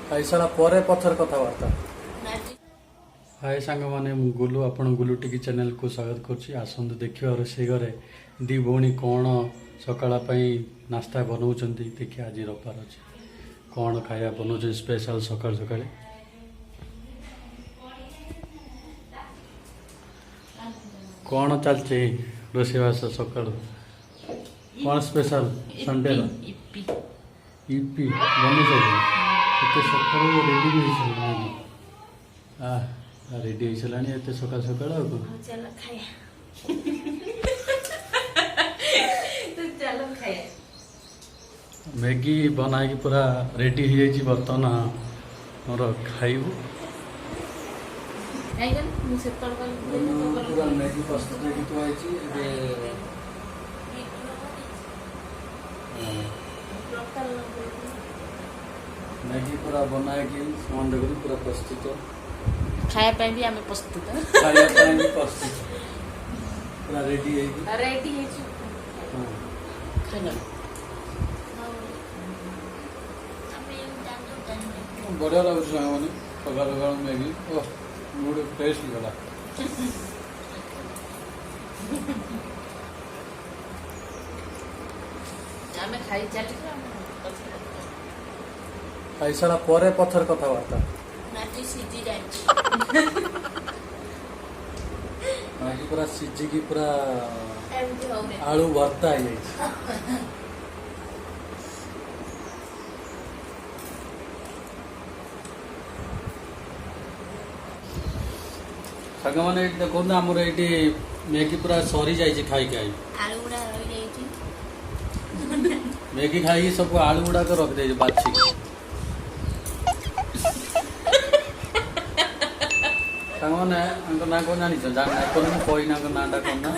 ଖାଇସାରିଲା ପରେ ପଛରେ କଥାବାର୍ତ୍ତା। ହାଏ ସାଙ୍ଗମାନେ, ମୁଁ ଗୁଲୁ, ଆପଣ ଗୁଲୁ ଟିକି ଚ୍ୟାନେଲକୁ ସ୍ୱାଗତ କରୁଛି। ଆସନ୍ତୁ ଦେଖିବା ରୋଷେଇ ଘରେ ଦି ଭଉଣୀ କ'ଣ ସକାଳ ପାଇଁ ନାସ୍ତା ବନାଉଛନ୍ତି। ଦେଖିବା ଆଜି ରବିବାର ଅଛି, କ'ଣ ଖାଇବା ବନାଉଛନ୍ତି ସ୍ପେଶାଲ ସକାଳୁ ସକାଳେ। କ'ଣ ଚାଲିଛି ରୋଷେଇବାସ ସକାଳୁ? କ'ଣ ସ୍ପେଶାଲ ସଣ୍ଡେର? ଇପି। ଇପି ବନେଇ ସାରିଲେଣି ଏତେ ସକାଳୁ? ରେଡ଼ି ବି ହେଇସାରିଲାଣି। ଆ ରେଡ଼ି ହେଇସାରିଲାଣି ଏତେ ସକାଳୁ ସକାଳୁ, ଆଉ କ'ଣ? ଚାଲ ଖାଇବା ତ, ଚାଲ ଖାଇବା। ମ୍ୟାଗି ବନା ହେଇକି ପୁରା ରେଡ଼ି ହେଇଯାଇଛି। ବର୍ତ୍ତମାନ ଆମର ଖାଇବୁ। କାହିଁକି ମୁଁ ସେତେବେଳେ ପୁରା ମ୍ୟାଗି ପ୍ରସ୍ତୁତ ହେଇକି ଥୁଆ ହେଇଛି ଏବେ। ମ୍ୟାଗି ପୁରା ବନା ହେଇକି ସମାନ ଦେଖନ୍ତୁ, ପୁରା ପ୍ରସ୍ତୁତ। ଖାଇବା ପାଇଁ ବି ଆମେ ପ୍ରସ୍ତୁତ। ଖାଇବା ପାଇଁ ବି ପ୍ରସ୍ତୁତ, ପୁରା ରେଡ଼ି ହେଇକି। ରେଡି ହେଇଛୁ। ହଁ। ଖାଇବା। ବଢ଼ିଆ ଲାଗୁଛି ସାଙ୍ଗମାନେ, ସକାଳୁ ସକାଳୁ ମ୍ୟାଗି। ଓ ମୁଡ଼ ଫ୍ରେଶ୍ ହେଇଗଲା। ଆମେ ଖାଇ ଚାଲିଛୁ, ଆମେ ପଛରେ କଥା। ଖାଇସାରିଲା ପରେ ପଛରେ କଥାବାର୍ତ୍ତା। ମ୍ୟାଗି ସିଝି ଯାଇଛି। ମ୍ୟାଗି ପୁରା ସିଝିକି ପୁରା ଏମିତି ହଉନି। ଆଳୁ ଭର୍ତ୍ତା ହେଇଯାଇଛି। ସାଙ୍ଗମାନେ, ଏଇଠି ଦେଖନ୍ତୁ, ଆମର ଏଇଠି ମ୍ୟାଗି ପୁରା ସରିଯାଇଛି ଖାଇ ଖାଇ। ଆଳୁ ଗୁଡା ରହିଯାଇଛି। ମ୍ୟାଗି ଖାଇକି ସବୁ ଆଳୁ ଗୁଡାକ ରଖିଦେଇଛି ବାଛିକି। ସାଙ୍ଗମାନେ, ଆଙ୍କ ନାଁ କଣ ଜାଣିଛ? ଜାଣିନ? ଏପର୍ଯ୍ୟନ୍ତ ମୁଁ କହିନି ଆଙ୍କ ନାଁଟା କଣ ନା।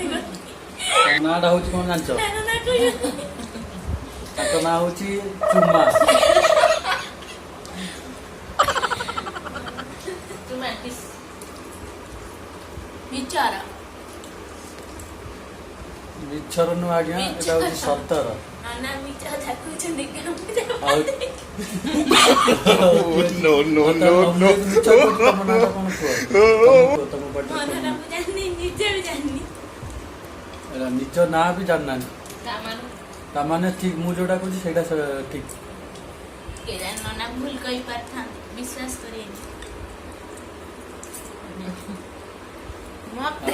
ତାଙ୍କ ନାଁଟା ହଉଛି କଣ ଜାଣିଛ? ତାଙ୍କ ନାଁ ହଉଛି ଚୁମା। ଚୁମା କିସ୍ ବିଚାର। ମିଛର ନୁହଁ ଆଜ୍ଞା, ଏଇଟା ହଉଛି ସତର। ନା, ମିଛ କହୁଛନ୍ତି। ଆଉ No, no, no, no. ମିଛ କହୁଛି, ତମ ନାଁଟା କଣ କୁହ? ତମେ କୁହ, ତମ ପାଟିରେ ଶୁଣିବି। ମୁଁ ଜାଣିନି, ନିଜେ ବି ଜାଣିନି। ଏଇଟା ନିଜ ନାଁ ବି ଜାଣିନାହାନ୍ତି। ତାମାନେ ତାମାନେ ଠିକ, ମୁଁ ଯୋଉଟା କହୁଛି ସେଇଟା ଠିକ। କେଜାଣି, ନନା ଭୁଲ କହିପାରିଥାନ୍ତି, ବିଶ୍ୱାସ କରିବେନି ମତେ।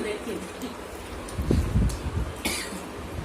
ଦେଖିବି।